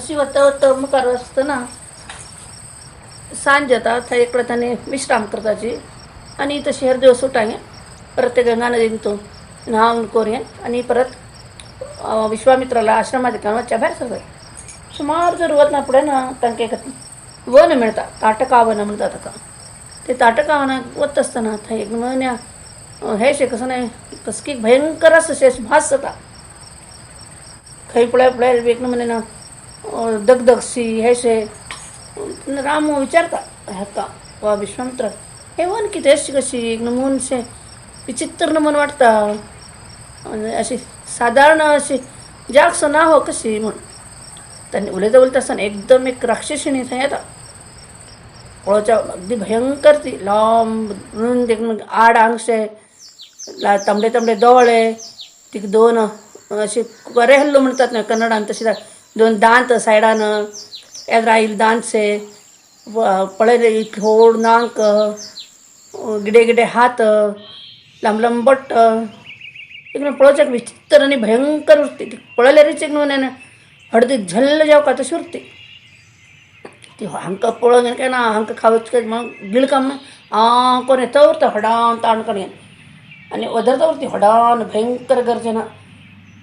अशी वता वता मुखार आसतना सांज जाता थंय एकलो ताणें विश्राम करताची आनी तशी हेर दिवस सुटांगे परत ते गंगा नदीन तो न्हांवन करून आनी परत विश्वामित्राला आश्रमात वचच्या भायर सरतात. सुमार जर वतना फुडें ना तांकां एक वन मेळटा, ताटका वन म्हणटा ताका. ते ताटका वनाक वता आसतना थंय एक नव्या हें शें कसो न्हय कसकी भयंकर आसा अशें भास जाता. खंय पळय पळय एक नमुने ना दगदगशी हे शे. राम विचारता हाका वा विश्वामित्र, हे वन कितें अशी कशी एक नमूनशें विचित्र नमून वाटता, अशी सादारण अशी जागसो ना हो कशी म्हूण. त्यांनी उलयता उलयता आसतना एकदम एक राक्षसिणी थंय येता. पळोवच्या अगदी भयंकर ती, लांब रुंद एक आड आंगशे, तांबडे तांबडे दोळे, तिका दोन अशे करेहल्लो म्हणतात न्हय कन्नडान तशे दोन दांत सायडान एद्राईल दांतशे, पळयले इतले व्हड नाक, गिडे गिडे हात, लांब लांब बोट, एकदम पळोवच्याक विचित्र आनी भयंकर उरती. ती पळयल्यारच एक न्हय हळदी झल्ल जावका तशी उरती ती. हांकां पळोवन काय ना हांकां खावच म्हण गिळका म्हण आं कोण येता उरता हडान ताण करून आनी वदरता उरती हडान भयंकर गर्जना.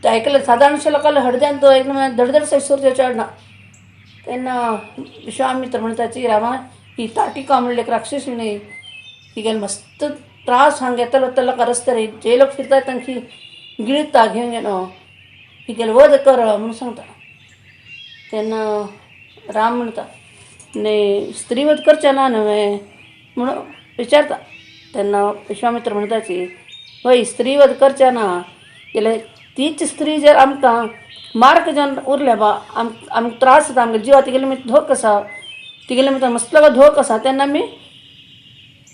ते आयकले सादारणशे लोकांना हळद्यान तो एकदम धडधड सैसूर चडना. तेन्ना विश्वामित्र म्हणटाची, रामा ही ताटिका म्हणले एक राक्षसिणी, ही गेली मस्त त्रास हांगा येतलो वतलो लोकां रस्त्यार जे लोक फिरतात तांकी गिळता घेवन गेलो, ही गेले वध कर म्हणून सांगता. तेन्ना राम म्हणटा न्ही स्त्रीवध करचें ना न्हय म्हणून विचारता. तेन्ना विश्वामित्र म्हणटाची, हय स्त्रीवध करचें ना जाल्यार तीच स्त्री जर आमकां मार्क जावन उरल्या बा आमकां त्रास जाता, आमगे जिवा तिगेले निमित्त धोक आसा, तिगेले निमित्त मस्तलो धोक आसा, तेन्ना आमी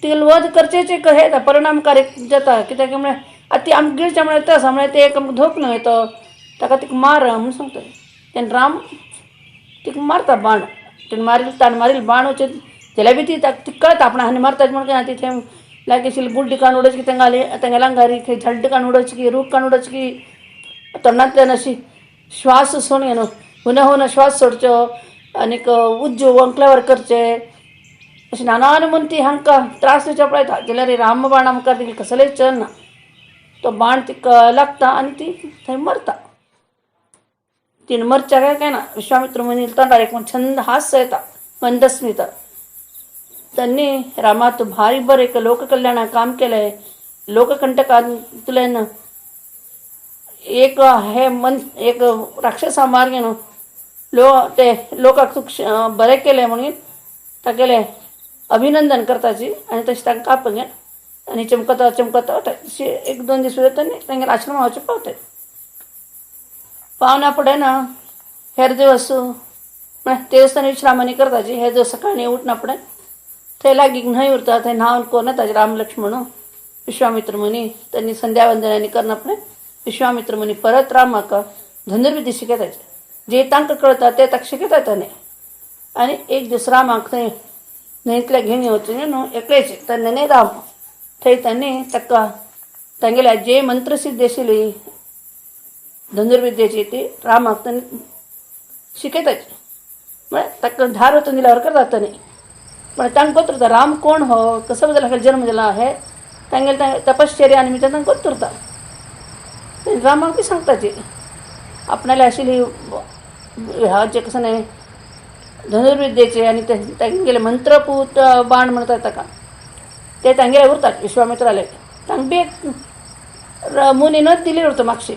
तिगेले वध करचेच एक हें जाता परिणामकारक जाता. कित्याक म्हळ्यार आतां ती आमकां गिळच्या म्हळ्यार त्रास म्हळ्यार ते एक आमकां धोक न्हय तो, ताका तिका मार म्हणून सांगता. तेन्ना राम तिका मारता बाण, तेणें मारिल्लो ताणें मारिल्लो बाण वचून जाल्यार बी ती ताका तिका कळटा आपणा हांणी मारता म्हणून काय ती थंय लागीं आशिल्ली गुड्डी काडून उडोवची की तेंगाली तेंगेल्या आंगार खंय झड्ड काडून उडोवची की रूख काडून उडोवची की तोंडांतल्यान अशी श्वास सोडून न्हू हुना हुना श्वास सोडचो आनीक उज्जो वंकल्यावर करचे अशें नाना नमुने ती हांकां त्रास दिवचे पळयता. जाल्यार रामबाणा मुखार तिका कसलेंच चलना, तो बाण तिका लागता आनी ती थंय मरता. तिणें मरच्या काय काय ना विश्वामित्र मुनी तोंडार एक छंद हास्य येता मंदस्मित. त्यांनी रामा तूं भारी बरें एक लोककल्याणाक काम केलें, लोककंटकांतल्यान एक हे मन एक राक्षसा मार न्हू लो ते लोकांक तूं बरें केलें म्हणून तागेलें अभिनंदन करताची आनी तशें तांकां काप आनी चमकता चमकता वता. तशें एक दोन दीस वता आनी तांगेल्या आश्रमा वचून पावतात. पावना फुडें ना हेर दिवस म्हळ्यार ते दिसांनी विश्रामानी करताची. हेर दिवस सकाळीं उठना फुडें थंय लागीं न्हंय उरता, थंय न्हांवन करून येता राम लक्ष्मण विश्वामित्र मुनी. त्यांनी संध्यावंदनानी करना फुडें विश्वामित्र मुनी परत रामाक धनुर्विधी शिकयताचे, जे तांकां कळटा ते ताका शिकयता ताणें. आनी एक दीस रामाक थंय न्हंयतल्या घेवन वचून न्हू एकलेच तेन्ना राम थंय तांणी ताका तांगेल्या जे मंत्रसिद्धी आशिल्ली धनुर्विद्येची ती रामाक तांणी शिकयताची, म्हळ्यार ताका धार वचून दिल्यावर करता तांणी. पण तांकां गोत उरता राम कोण हो, कसो बदल हाका जन्म दिला हे तांगेले तपश्चर्या निमित्तान तांकां गोत उरता. रामाक बी सांगताची आपणाले आशिल्ली ह्या जे कसं न्हय धनुर्विद्येचे आनी ते तांगेले मंत्रपूत बाण म्हणतात ताका ते तांगेले उरतात विश्वामित्राले, तांकां बी एक मुनीनच दिली उरता मागशी.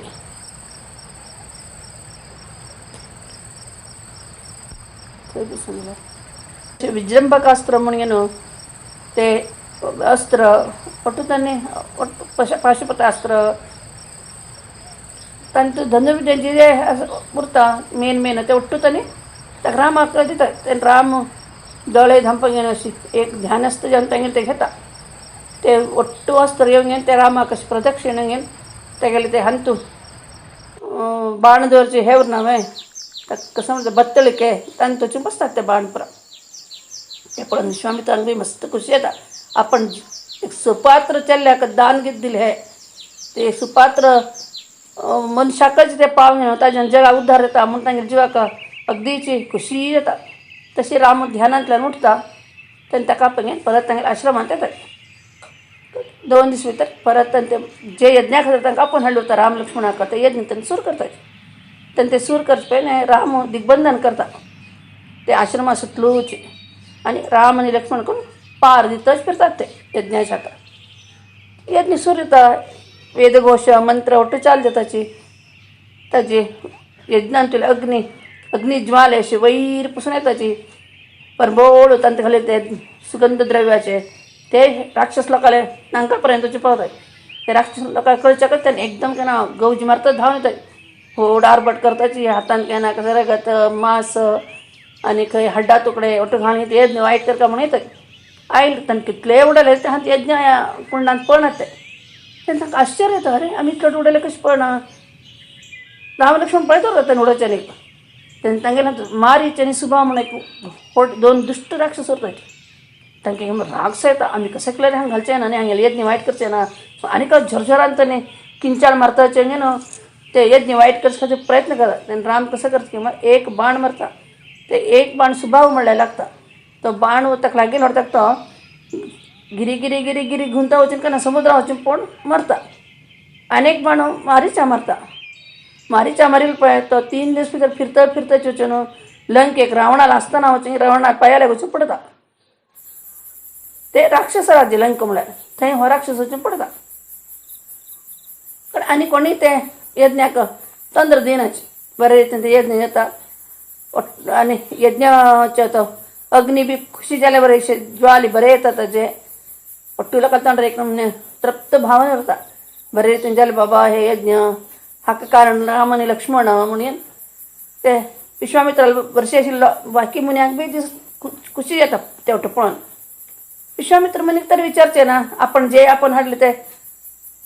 थंय बी सांगलें विजृंभकास्त्र म्हणून न्हू ते अस्त्र ಒಟ್ಟು तांणी ಒಟ್ಟು पाशुपतास्त्र तांचे धनुर्विद्येचे जे उरता मेन मेन ते ಒಟ್ಟು तांणी ताका रामाक दितात. तेन्ना राम दोळे धांपून घेवन अशी एक ध्यानस्थ जावन तांगेले ते घेता ते ಒಟ್ಟು अस्त्र घेवन घेवन ते रामाक अशें प्रदक्षिणा घेवन तेगेले ते हंतू बाण दवरचे हे उरना न्हय ताका कसो म्हणटा बत्तळिके तांचे बसतात ते बाण पुरा. ते पळोवन विश्वामित्रांक बी मस्त खुशी येता, आपण एक सुपात्र चेल्ल्याक दान कितें दिलें हे ते सुपात्र मनशाकच ते पावून ताज्यान जगाक उद्धार जाता म्हूण तांगेल्या जिवाक अगदीची खुशी जाता. तशी राम ध्यानांतल्यान उठता तेन्ना ताका पळय परत तांगेल्या आश्रमांत येतात. 2 दीस भितर परत ते जे यज्ञा खातीर तांकां आपोवन हाडले वता राम लक्ष्मणाक ते यज्ञ तेन्ना सूर करतात. तेन्ना ते सूर करचे पयलीं राम दिग्बंधन करता ते आश्रमा सुटलूच आनी राम आनी लक्ष्मण करून पार दितच फिरतात ते यज्ञाच्या हाका. यज्ञ सूर जाता, वेदघोश मंत्र ಒಟ್ಟು चाल जाताची. ताजी यज्ञांतले अग्नी अग्निज्वाले अशी वैर पुसून येताची परबोळ तांचे खाली ते सुगंध द्रव्याचे ते राक्षस लोकांले नांकापर्यंतचे पावतात. ते राक्षस लोकांक कळच्याकच त्यांनी एकदम केन्ना गवजी मारतात धांवन येतात. होड आरबट करताची हातान केन्ना कसं रगत मांस आनी खंय हड्डा तुकडे ಒಟ್ಟು घालून यज्ञ वायट करता म्हणून येतात. आयल तांकां कितले उडयले ते हात यज्ञ कुंडांत पळनात ते. तेन्ना तांकां आश्चर्य येता, अरे आमी इतले उडयले कशें पळना. राम लक्ष्मण पळयत उरता तेन्ना उडोवच्यान एक तेन्ना तांगेले मारीच आनी सुबा म्हणून एक होड 2 दुश्ट राक्षस उरतात. तांकां राग सो येता, आमी कशें केल्यार हांगा घालचें ना आनी हांगेलें यज्ञ वायट करचें ना. आनी झरझरान ताणें किंचाळ मारताचे न्हू ते यज्ञ वायट करचे खातीर प्रयत्न करतात. तेन्ना राम कसो करता की एक बाण मारता, ते एक बाण सुबाव म्हणल्यार लागता. तो बाण ताका लागीं व्हरता तो गिरी गिरी गिरी गिरी घुंवता वचून केन्ना समुद्रा वचून पडून मरता. आनी एक बाण मारीचा मारता. मारीचा मारील पळय तो 3 दीस भितर फिरता फिरता वचून लंकेक रावणाला आसतना वचून रावणा पांयां लागून वचून पडटा. ते राक्षस राज्य लंक म्हळ्यार थंय हो राक्षस वचून पडटा. पण आनी कोणूय ते यज्ञाक तंत्र दिनाच. बरे रितीन ते यज्ञ जाता आनी यज्ञाचे तो अग्नी बी खुशी जाल्या बरे ज्वाली बरे येता ताजे ಒಟ್ಟು लोकां तोंडार एक नमूने तृप्त भावन उरता. बरे रितीन जालें बाबा हे यज्ञ हाका कारण राम आनी लक्ष्मण म्हणून ते विश्वामित्राला वर्षी आशिल्लो बाकी मुन्यांक बी दीस खुशी जाता ते वटेन पळोवन. विश्वामित्र मुनीक तर विचारचें ना आपण जे आपण हाडले ते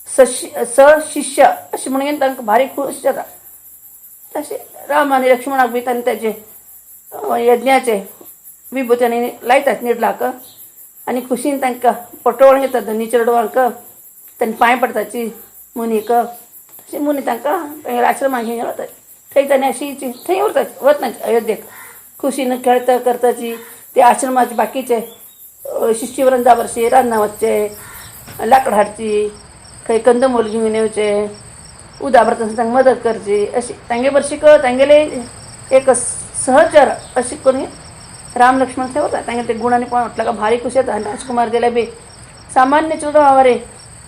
सशिष्य अशें म्हणून तांकां भारी खूश जाता. तशें राम आनी लक्ष्मणाक बी तांणी ताजे यज्ञाचे विभूत्यांनी लायतात निडलाक आनी खुशीन तांकां पटोवन घेतात दोनी चेडवांक. तांणी पांय पडताची मुनीक. तशें मुनी तांकां तांगेल्या आश्रमाक घेवन वतात. थंय तांणी अशी थंय उरतात वतना अयोध्येक खुशीन खेळता करताची. ते आश्रमाचे बाकीचे शिष्यवृंदा वर्षी रान्ना वचचे, लाकडां हाडची, खंय कंदमूल घेवन येवचे, उदक भरता तांकां मदत करची अशी तांगे वर्शीक तांगेले एक सहचर अशी करून राम लक्ष्मण थंय वता. तांगेले ते गुणांनी पळोवन म्हटल्यार भारी खुशी जाता. आनी राजकुमार गेले बी सामान्य चेडवां रे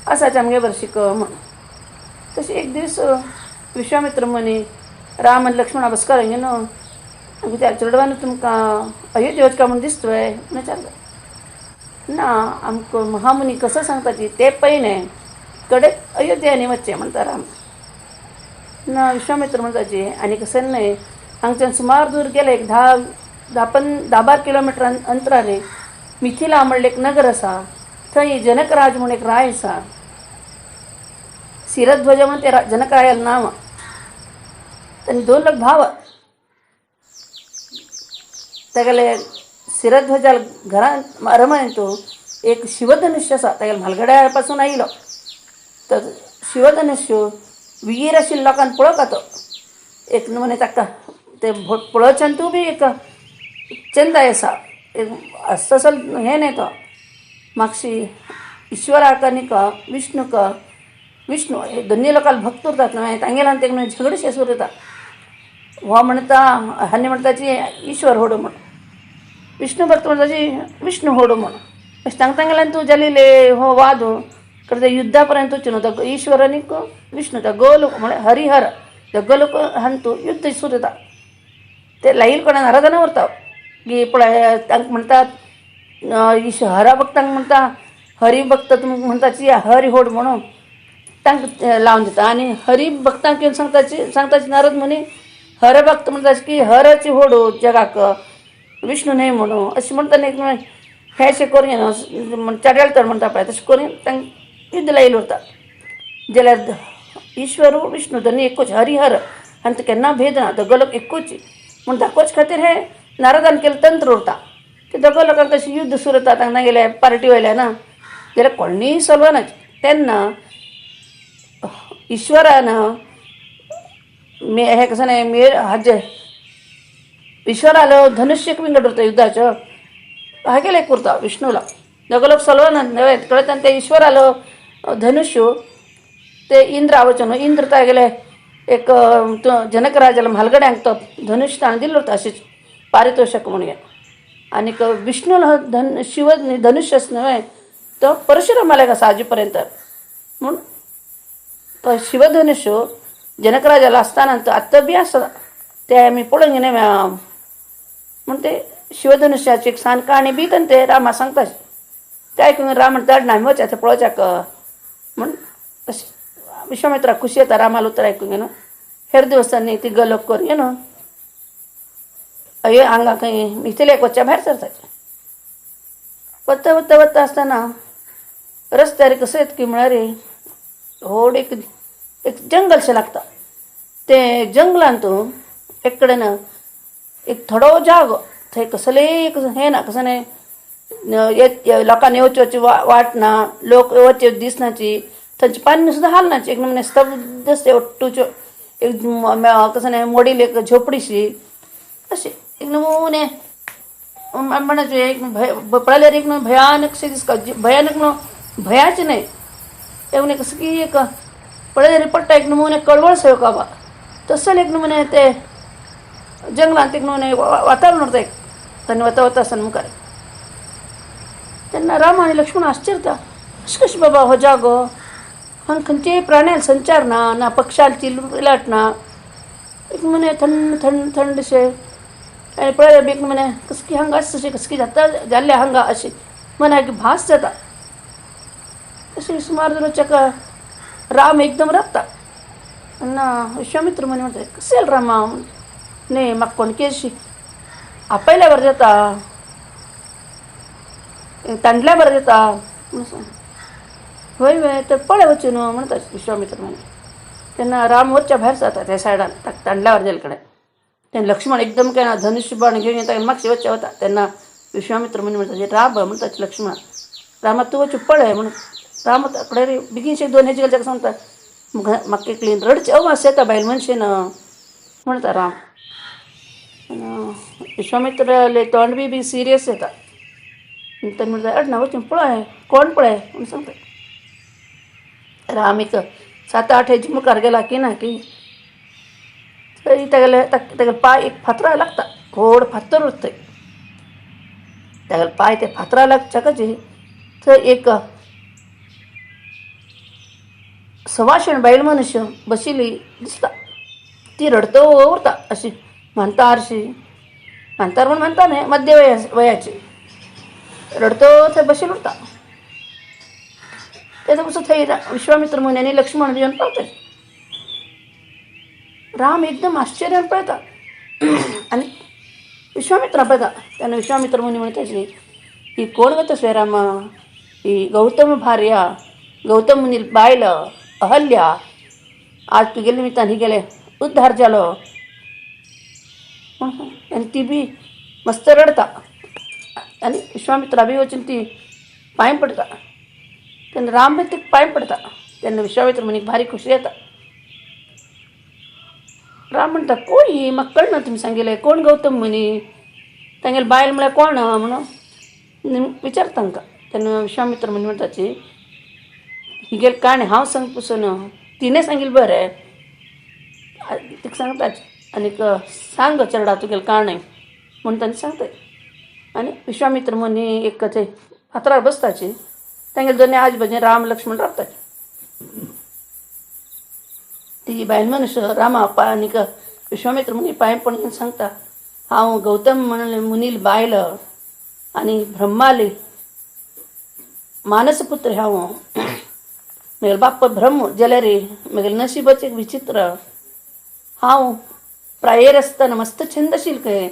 आसाच आमगे वर्शीक म्हणून. तशें एक दीस विश्वामित्र मुनी राम आनी लक्ष्मणा बसकार न्हू त्या चेडवान तुमकां अयोध्ये वचका म्हूण दिसता वय म्हणून विचारलें. ना आमकां महामुनी कसो सांगताची ते पयलें कडे अयोध्यानी वचचें म्हणटा राम. ना विश्वामित्र म्हणटाची आनी कसं न्हय हांगच्यान सुमार दूर गेले एक धा धा पन 10-12 किलोमिटर अंतरार मिथिला म्हणलें एक नगर आसा. थंय जनकराज म्हूण एक राय आसा. सिरध्वज म्हण ते जनकरायालें नांव. तांणी 2 लोक भाव. तागेले सिरध्वजाल घरांत अरमनेंत एक शिवधनुष्य आसा. तागेल्या म्हालगड्या पासून आयलो तर शिवधनुष्य वीर आशिल्ल्या लोकांक पळोवपा तो एक नमुने ताका ते पळोवच्यान तूं बी एक चंदाय आसा एक असो हें न्हय तो मागशी ईश्वराक आनीक विष्णूक विष्णू हे दोन्ही लोकांक भक्त उरतात न्हय तांगेल्यान ते झगडशें सुरू जाता. हो म्हणटा हानी म्हणटाची ईश्वर होडू म्हण, विष्णू भक्त म्हणटाची विष्णू होडू म्हण. अशें तांकां तांगेल्यान तूं जालेले हो वाद करता युद्धा पर्यंत वचून तो ईश्वर आनीक विष्णू दोगो म्हळ्यार हरिहर दोगो लोक हांतू युद्ध सुरू जाता. ते लायल कोणा नाराजान उरता की पळय तांकां म्हणटात हरा भक्तांक म्हणटा हरी भक्त तुमकां म्हणटाची हरी होड म्हणून तांकां लावन दिता. आनी हरी भक्तांक येवन सांगताची सांगताची नारद मुनी हर भक्त म्हणटाची की हराची होड जगाक विष्णू न्हय म्हणून अशें म्हणटा. एक हें अशें करून न्हू चडेल तर म्हणटा पळय तशें करून तांकां युद्ध लायिल्लें उरता. जाल्यार ईश्वर विष्णू दोनी एकूच हरिहर आनी केन्ना भेद ना दोगो लोक एकूच म्हूण दाखोवचे खातीर हें नारदान केल्लें तंत्र उरता. ते दोगो लोकांक तशें युद्ध सुरू जाता. तांकां तांगेले पार्टी वयल्या ना जाल्यार कोणूय सलवना. तेन्ना ईश्वरान हें कसं न्हय मेर हाजे ईश्वर आलो धनुष्य एक विंगड उरता युद्धाचं हा गेला एक उरता विष्णूला दोघं लोक सलवन नव्हे कळत. आणि ते ईश्वर आलो धनुष्य ते इंद्र आवचन इंद्र काय गेले एक तो जनक राजाला म्हालगड्यांक तो धनुष्य ताणें दिलं होतं अशीच पारितोषक म्हणून. आणि विष्णूला धन शिव धनुष्यच नव्हे तो परशुरामाला कसा आजीपर्यंत म्हणून तो शिवधनुष्य जनकराजाला असताना तो आत्ता बी असता ते आमी पळोवंक घेना. म्हणून ते शिवधनुष्याची एक सान काणी बी ते रामा सांगता ते ऐकून राम म्हणतात ना आमी वचा ते पळोवच्याक. म्हणून तशें विश्वामित्राक खुशी येता रामाला उतर ऐकून घेवन. हेर दिवसांनी ती गलोक करून घेवन अय हांगा खंय मिथिलेक वचच्या भायर सरतात. वता वता वता आसतना रस्त्यार कसं येत की म्हळ्यार व्हड एक एक जंगलशें लागता. ते जंगलांत एक कडेन एक थोडो जागो थंय कसलेय एक हें ना, कसं न्हय लोकांनी येवचे वचचे वाट ना, लोक वचचे दिसनाची, थंयचे पाणी सुद्दां हालनाची. एक नमुने स्तब्ध ഒട്ടുचो एक कसं न्हय मोडील एक झोपडीशी अशी एक नमुने म्हणायचे एक भय पळयल्यार एक भयानकशें दिसता. भयानक म्हणून भयाचे न्हय, ते कसं की एक पळयल्यार पडटा एक नमुने कळवळ सयो काबा तसं एक नमुने ते जंगलांत एक नमुने वातावरण उरता एक. तांणी वता वता आसतना मुखार तेन्ना राम आनी लक्ष्मण आश्चर्यता, अशें कशें बाबा हो जागो, हांगा खंयचेय प्राण्याल संचार ना, ना पक्षाल चिलबिलाट ना, एक नमुने थंड थंड थंडशें. आनी पळयल्यार बी एक नमुने कसं की हांगा आसता अशें कसं की जाता जाल्लें हांगा अशें मनाक भास जाता. तशें सुमार वचक राम एकदम राबता. तेन्ना विश्वामित्र मुनी म्हणटा कशें जालें रामा? न्हय म्हाका कोणकी अशी आपयल्या बरें जाता, तांडल्या बरें जाता म्हणून सांग. हय वय तर पळय वचून म्हणटा विश्वामित्र मुनी. तेन्ना राम वचच्या भायर जाता त्या सायडान तांडल्यावर जाल्ले कडेन. तेन्ना लक्ष्मण एकदम काय ना धनुष्य बाण घेवन येता मागशे वचचे वता. तेन्ना विश्वामित्र मुनी म्हणटा राम म्हणटा लक्ष्मण रामा तूं वचून पळय म्हणून. राम कडेन बेगीनशे दोन हेजे गेले सांगता म्हाका एकली रडचे अवास येता बायल मनशेन म्हणटा राम. विश्वामित्राले तोंड बी बी सिरियस येता. नंतर म्हणटा अड ना वचून पळय कोण पळय म्हणून सांगता. राम एक 7-8 हेजे मुखार गेला की ना की थंय तेगेले तेगेले पांय एक फातरा लागता, व्हड फातर उरता थंय. तेगेले पांय ते फातरा लागच्याकच थंय एक सवाशण बायल मनुष्य बशिल्ली दिसता. ती रडतो उरता अशी म्हांतारशी, म्हांतार म्हूण म्हणटा न्हय, मध्य वयाची रडतो थंय बशिल्ली उरता. तेन्ना पसून थंय विश्वामित्र मुनी आनी लक्ष्मण येवन पावतात. राम एकदम आश्चर्यान पळयता आनी विश्वामित्र पळयता. तेन्ना विश्वामित्र मुनी म्हणटा ही कोण गो तसलें रामा? ही गौतम भार्या, गौतम मुनी बायल अहल्या, आज तुगेले निमित्तान ही गेले उद्धार जालो. आनी ती बी मस्त रडता आनी विश्वामित्रा बी वचून ती पांय पडटा. तेन्ना राम बी तिका पांय पडटा. तेन्ना विश्वामित्र मुनीक भारी खुशी येता. राम म्हणटा कोण ही म्हाका कळना तुमी सांगिल्लें कोण गौतम मुनी, तांगेले बायल म्हळ्यार कोण म्हणून विचारता तांकां. तेन्ना विश्वामित्र मुनी म्हणटाची हिगेली काणी हांव सांग पसून तिणें सांगिल्लें बरें तिका सांगताच आनीक सांग चेरडा तुगेली काणी म्हूण तांणी सांगता. आनी विश्वामित्र मुनी एक थंय फातरार बसताची, तांगेले दोनी आजबाजून राम लक्ष्मण रावताचे. ती बायल मनुष्य रामा पांय आनीक विश्वामित्र मुनी पांय पडून सांगता हांव गौतम म्हणले मुनील बायल आनी ब्रह्माली मानसपुत्र हांव. म्हगेलो बाप्पा ब्रह्म जाल्यार म्हगेलें नशिबाचें एक विचित्र, हांव प्रायेर आसतना मस्त छंद आशिल्लो खंय.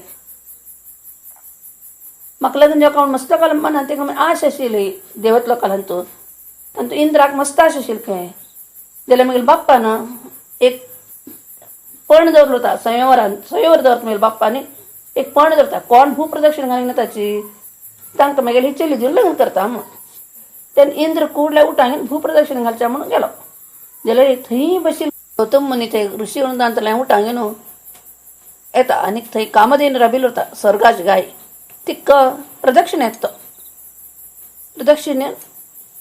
म्हाका लग्न जावंक मस्त लोकांल्या मनांत एक आश आशिल्ली देवत लोकांक तातूंत इंद्राक मस्त आश आशिल्ली खंय. जाल्यार म्हगेल्या बाप्पान एक पण दवरलो होता स्वयंवरान, स्वयंवर दवरता म्हगेल्या बाप्पानी एक पण दवरता कोण भूप्रदक्षिण घालिना ताची तांकां म्हगेली ही चली दिवन लग्न करता म्हणून. तेन्ना इंद्र कुडल्या उठांगेन भूप्रदक्षिण घालच्या म्हणून गेलो. जाल्यार थंय बशिल्लो गौतम मुनी थंय ऋषी वृंदांतल्यान उठांगे न्हू येता आनी थंय कामधेनू राबिल्लो उरता स्वर्गाची गाय तिका प्रदक्षिणा येता. प्रदक्षिणेन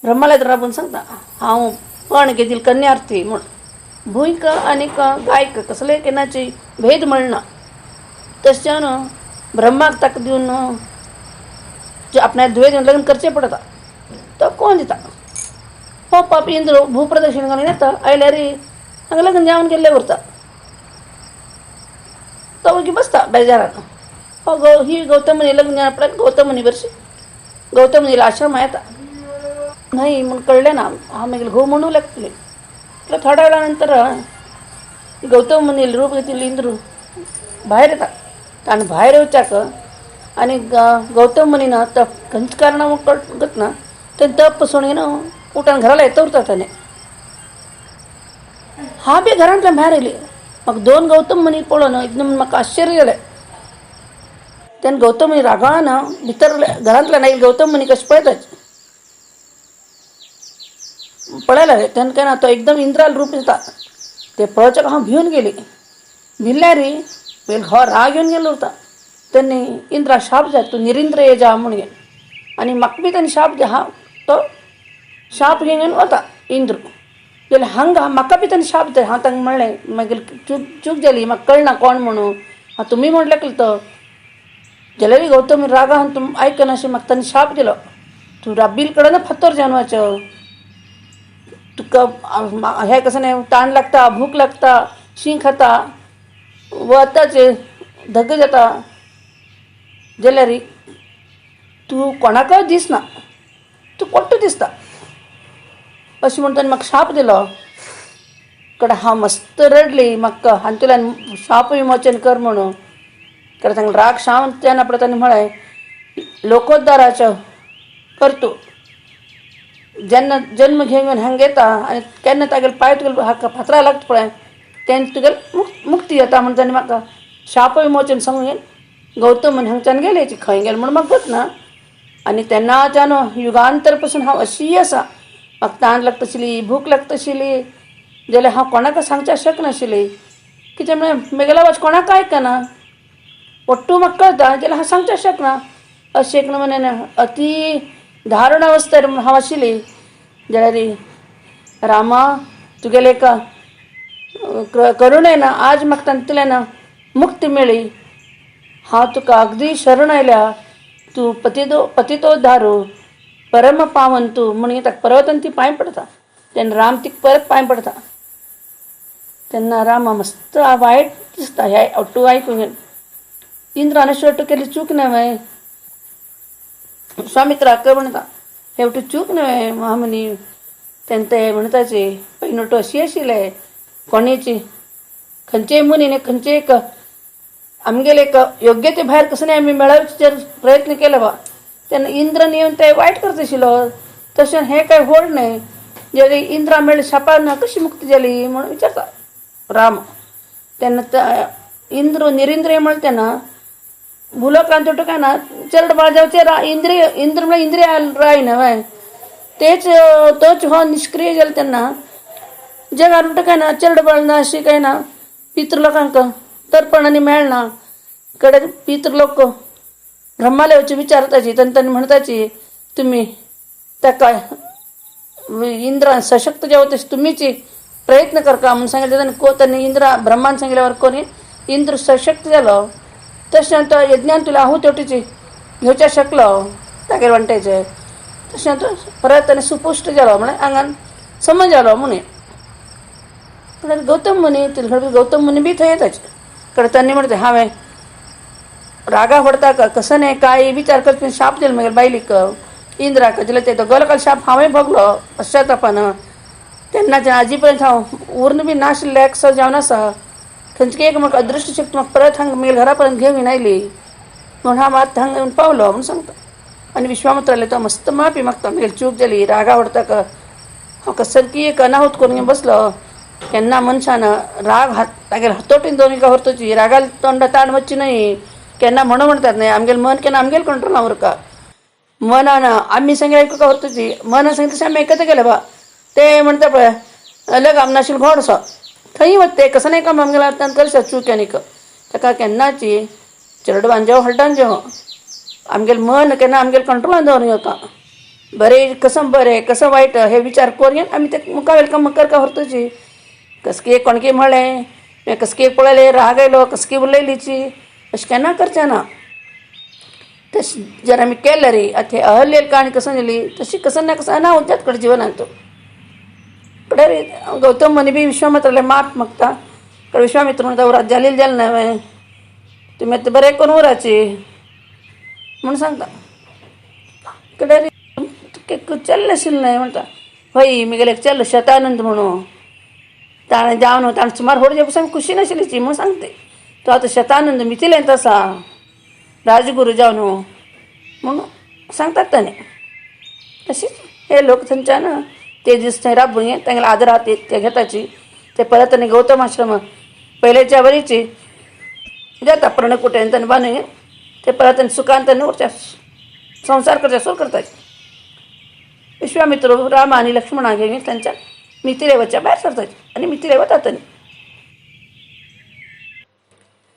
ब्रह्माला राबून सांगता हांव पण घेतील कन्यार्थी म्हूण. भूंयक आनी गायक कसले केन्नाची भेद म्हणना. तशें ब्रह्माक ताका दिवन आपणाक धुवे दिवन लग्न करचें पडटा. तो कोण दिता हो पाप इंद्र भूप्रदक्षिण घालून येता आयल्यार हांगा लग्न जावन गेल्लें उरता. तो मागीर बसता बेजारान. हो गौ ही गौतम मुनी लग्न जावन आपल्याक गौतम मुनी बरशी गौतम मुनीला आश्रमा येता. नाही म्हूण कळ्ळें ना हांव मागीर घोव म्हणू लागतली. थोड्या वेळा नंतर गौतम मुनील रूप घेतिल्लो इंद्र भायर येता. आनी भायर येवच्याक आनी गौतम मुनीन तप खंयच कारणां गतना तें तप सोडून उठान घराला येता उरता ताणें. हा बी घरांतल्यान भायर येयली. म्हाका दोन गौतम मुनी पळोवन एकदम म्हाका आश्चर्य जालें. तेन्ना गौतम मुनी रागान भितर घरांतल्यान आयले गौतम मुनी कशें पळयताच पळयला रे तेन्ना काय ना तो एकदम इंद्राल रूप दिता. ते पळोवच्याक हांव भिवन गेली. भिल्ल्यार पयलीं हो राग येवन गेलो उरता. तेन्ना इंद्रा शाप जाय तूं निरिंद्र ये जा म्हूण. आनी म्हाका बी ताणें शाप दी हांव तो शाप घेवन वता इंद्र. जाल्यार हांगा म्हाका बी ताणें शाप दी हांव तांकां म्हणलें मागीर चूक चूक जाली म्हाका कळना कोण म्हणून हांव तुमी म्हणलें तो. जाल्यार गौतम रागान तूं आयकनाशें म्हाका ताणें शाप दिलो तूं राबील कडेन फातर जावन तुका हें कसं नाही ताण लागता भूक लागता शीं खाता वताचे धग जाता जाल्यार तूं कोणाकय दिसना तूं पोट्टो दिसता अशें म्हूण ताणें म्हाका शाप दिलो. कडेन हांव मस्त रडली म्हाका हातूंतल्यान शाप विमोचन कर म्हणून. कडेन तांकां राग शांत जायना पळय ताणें म्हळें लोकोद्धाराचो करतू जेन्ना जन्म घेवन हांगा येता आनी केन्ना तागेले पांय तुगेले हाका फातरा लागता पळय तेन्ना तुगेले मुक्ती जाता म्हूण ताणें म्हाका शाप विमोचन सांगून गौतम म्हूण हांगच्यान गेले खंय गेले म्हूण म्हाका गत ना. आनी तेन्नाच्यान युगांतर पसून हांव अशीय आसा. म्हाका तान लागताशिल्ली भूक लागताशिल्ली जाल्यार हांव कोणाक सांगच्याक शकनाशिल्ली. कित्याक म्हळ्यार म्हगेलो आवाज कोणाक आयकना ಒಟ್ಟು म्हाका कळटा जाल्यार हांव सांगच्याक शकना. अशें एक नमुन्यान अती धारण अवस्थेर हांव आशिल्ली. जाल्यार रामा तुगेले एक करुणेन आज म्हाका तातूंतल्यान मुक्ती मेळ्ळी. हांव तुका अगदी शरण आयल्या. तूं पतितो पतितोद्धारू परम पावन तूं म्हूण ताका परत ती पांय पडता. तेन्ना राम तिका परत पांय पडता. तेन्ना रामा मस्त वायट दिसता ह्या ഒट्टू आयकून. इंद्रान अशी ഒट्टू केली चूक न्हय. विश्वामित्राक म्हणटा हे ഒट्टू चूक न्हय महामुनी. तेन्ना ते म्हणटाचे पयलीं ഒट्टू अशी आशिल्ले कोणेची खंयचेय मुनीन खंयचेय एक आमगेले एक योग्य ते भायर कसं नाही आमी मेळोवचे जर प्रयत्न केले बा तेन्ना इंद्रान येवन ते वायट करता आशिल्लो. तशें हें काय व्हड न्हय. जाल्यार इंद्रा मेळ्ळे शापान कशी मुक्ती जाली म्हणून विचारता राम. तेन्ना इंद्र निरिंद्र म्हणटा तेन्ना भूलोकांत ഒट्टू काय ना चरड बाजावचे इंद्रिय इंद्र म्हळ्यार इंद्रिय राय न्हय तेच तोच हो निष्क्रिय जाले तेन्ना जगार ഒट्टू काय ना चरड बाळ अशी काय ना पितृ लोकांक तर्पण आनी मेळना. कडे पितृ लोक ब्रह्माला वचून विचारताची तेन्ना तांणी म्हणटाची तुमी ताका इंद्रान सशक्त जावं तशें तुमीच प्रयत्न करका म्हणून सांगितलें. तेन्ना को तांणी इंद्रा ब्रह्मान सांगितल्यावर कोणी इंद्र सशक्त जालो तशें तो यज्ञान तुला आहूत तेवटेची घेवच्या शकलो तागेर वांट्याचे तशें तो परत ताणें सुपुश्ट जालो म्हळ्यार आंगान समज जालो म्हूण. गौतम मुनी गौतम मुनी बी थंय येताच. कडे तांणी म्हणटा हांवें रागा पडता कसं नाही काय विचार करत शाप दिलो मागीर बायलीक इंद्राक दिले ते गलकाल शाप हांवें भोगलो पश्चातापान. तेन्नाच्यान आजी पर्यंत हांव उर्ण बी नाशिल्लें एकसो जावन आसा. खंयची एक म्हाका अदृश्ट शक्ती म्हाका परत हांगा म्हगेल्या घरा पर्यंत घेवन आयली म्हूण हांव आतां हांगा येवन पावलो म्हूण सांगता. आनी विश्वामित्राले तो मस्त माफी मागता म्हगेली चूक जाली रागा व्हडता हांव कसं एक अनाहूत करून बसलो. केन्ना मनशान राग हात तागेले हातोटीन दोन व्हरतची रागाल तोंडा ताण वचची न्हय. केन्ना म्हणून म्हणतात न्हय आमगेलें मन केन्ना आमगेले कंट्रोल उरका. मनान आमी सांगले आयकुका व्हरतची मनान सांगलें तशें आमी आयकता गेले बा ते म्हणटा पळय लगाम नाशिल्लो घोडसो थंय वता ते कसं नाही काम आमगेल्या हातान करशात चूक आनीक ताका केन्नाची चेडवान जेव हळटान जेव आमगेलें मन केन्ना आमगेलें कंट्रोलान दवरूंक येता. बरें कसं बरें कसं वायट हे विचार करून आमी ते मुखावेले काम करका व्हरतची. कसकी कोणकी म्हळें कसकी पळयलें राग आयलो कसकी उलयलीची अशें केन्ना करचें ना. तशें जर आमी केलें रे आतां हे अहल्येली काणी कसं जाली तशी कसं ना कसं अनाहूत जाता कडे जिवनांत. कडे गौतम मुनी बी विश्वामित्राले माफ मागता. कडे विश्वामित्र म्हणटा उरात जालें जालें न्हय तुमी आतां बरें करून उराची म्हूण सांगता. कडे चल्लें आशिल्लें न्हय म्हणटा हय म्हगेलें एक चेडो शतानंद म्हणून ताणें जावन ताणें सुमार व्हड जावपा खुशी नाशिल्ली म्हूण सांगते. तो आतां शतानंद मिथिलेंत आसा राजगुरू जावन म्हूण सांगतात ताणें. तशीच हे लोक थंयच्यान ते दीस थंय राबून तांगेले आदरा ते घेताची ते परत आनी गौतम आश्रम पयलेच्या वरीची जाता पर्णकुट्यान ताणें बांदून ते परत आनी सुखान ताणें उरच्या संवसार करच्या सुरू करतात. विश्वामित्र राम आणि लक्ष्मणा घेऊन त्यांच्या मिथिलेवरच्या भायर सरतात आणि मिथिले वतात.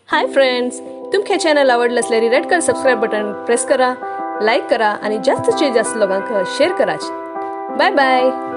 हाय फ्रेंड्स, तुमकां चॅनल आवडलं असल्यार red colour subscribe button press करा, लाईक करा आणि जास्तीत जास्त लोकांक शेअर कराच. Bye bye.